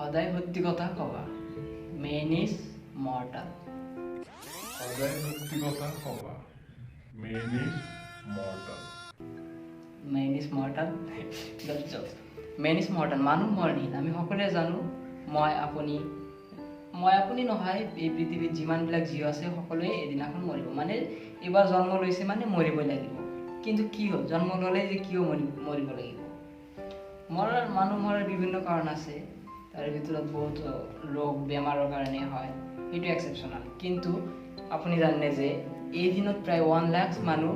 সদায় সত্যি কথা ক'বা। Man is mortal. সদায় সত্যি কথা কবা। Man is mortal. Man is mortal. Man is mortal, মানুহ মৰণশীল। আমি সকলোৱে জানো, মই আপুনি নহয়, এই পৃথিৱীত যিমানবিলাক জীৱ আছে সকলোৱে এদিনাখন মৰিব। মানে এইবাৰ জন্ম লৈছে মানে মৰিবই লাগিব। কিন্তু কি হ'ল, জন্ম ল'লেই যে কিয় মৰিব লাগিব? মানুহ মৰাৰ বিভিন্ন কাৰণ আছে। তাৰ ভিতৰত বহুত ৰোগ বেমাৰৰ কাৰণে হয়, সেইটো এক্সেপশ্যনেল। কিন্তু আপুনি জানে যে এই দিনত প্ৰায় 1 লাখ মানুহ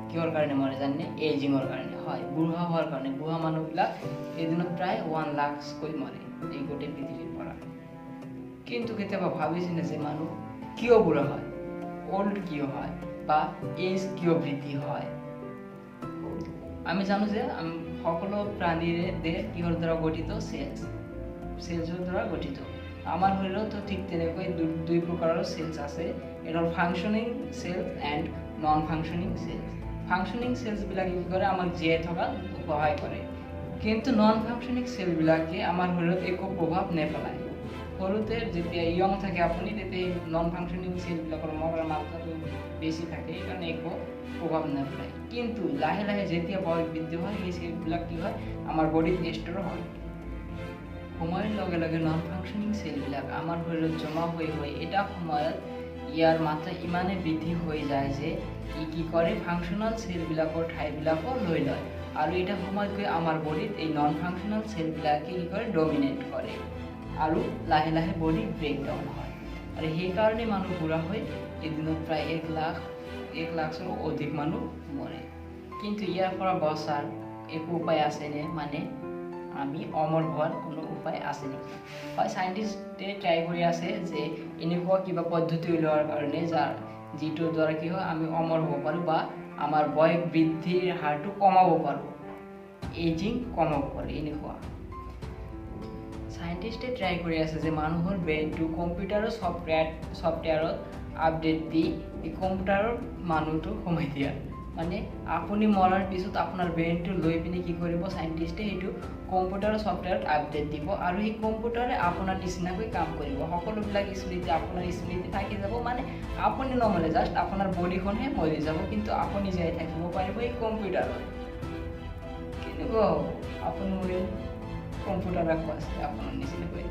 কিহৰ কাৰণে মৰে জানেনে? এজিঙৰ কাৰণে হয়, বুঢ়া হোৱাৰ কাৰণে। বুঢ়া মানুহবিলাক এই দিনত প্ৰায় 1 লাখকৈ মৰে এই গোটেই পৃথিৱীৰ পৰা। কিন্তু কেতিয়াবা ভাবিছেনে যে মানুহ কিয় বুঢ়া হয়, অল্ড কিয় হয় বা এজ কিয় বৃদ্ধি হয়? আমি জানো যে সকলো প্ৰাণীৰে দেহ কিহৰ দ্বাৰা গঠিত? চেলছৰ দ্বাৰা গঠিত। আমাৰ শৰীৰতো ঠিক তেনেকৈ দুই প্ৰকাৰৰ চেলছ আছে। এটা হ'ল functioning cells and non functioning cells. Functioning চেলছবিলাকে কি কৰে? আমাক জীয়াই থকাত সহায় কৰে। কিন্তু নন ফাংচনিং চেলবিলাকে আমাৰ শৰীৰত একো প্ৰভাৱ নেপেলায়। সৰুতে যেতিয়া য়ং থাকে আপুনি, তেতিয়া এই নন ফাংচনিং চেলবিলাকৰ মৰাৰ মাত্ৰাটো বেছি থাকে, সেইকাৰণে একো প্ৰভাৱ নেপেলায়। কিন্তু লাহে লাহে যেতিয়া বয়স বৃদ্ধি হয়, সেই চেলবিলাক কি হয়, আমাৰ বডিত ষ্ট'ৰ হয়। সময়ৰ লগে লগে নন ফাংচনিং চেলবিলাক আমাৰ শৰীৰত জমা হৈ হৈ এটা সময়ত ইয়াৰ মাত্ৰা ইমানেই বৃদ্ধি হৈ যায় যে ই কি কৰে, ফাংচনেল চেলবিলাকৰ ঠাইবিলাকো লৈ লয়। আৰু এটা সময়ত গৈ আমাৰ বডিত এই নন ফাংচনেল চেলবিলাকে কি কৰে, ডমিনেট কৰে আৰু লাহে লাহে বডি ব্ৰেকডাউন হয়। আৰু সেইকাৰণে মানুহ বুঢ়া হৈ এদিনত প্ৰায় 1 লাখ, 1 লাখৰো অধিক মানুহ মৰে। কিন্তু ইয়াৰ পৰা বচাৰ একো উপায় আছেনে? মানে আমি অমৰ হোৱাৰ কোনো উপায় আছে নেকি? হয়, চাইণ্টিষ্টে ট্ৰাই কৰি আছে যে এনেকুৱা কিবা পদ্ধতি উলিওৱাৰ কাৰণে, যিটোৰ দ্বাৰা কি হয়, আমি অমৰ হ'ব পাৰোঁ বা আমাৰ বয়স বৃদ্ধিৰ হাৰটো কমাব পাৰোঁ, এজিং কমাব পাৰোঁ। এনেকুৱা চাইণ্টিষ্টে ট্ৰাই কৰি আছে যে মানুহৰ ব্ৰেইনটো কম্পিউটাৰৰ ছফ্টৱেৰত আপডেট দি এই কম্পিউটাৰৰ মানুহটো সোমাই দিয়া। মানে আপুনি মৰাৰ পিছত আপোনাৰ ব্ৰেইনটো লৈ পিনে কি কৰিব চাইণ্টিষ্টে, সেইটো কম্পিউটাৰৰ ছফ্টৱেৰত আপডেট দিব আৰু সেই কম্পিউটাৰে আপোনাৰ নিচিনাকৈ কাম কৰিব। সকলোবিলাক স্মৃতি, আপোনাৰ স্মৃতি থাকি যাব। মানে আপুনি নমৰে, জাষ্ট আপোনাৰ বডিখনহে মৰি যাব, কিন্তু আপুনি জীয়াই থাকিব পাৰিব এই কম্পিউটাৰত। কেনেকুৱা হ'ব? আপুনি মৰিল, কম্পিউটাৰ আকৌ আছে আপোনাৰ নিচিনাকৈ।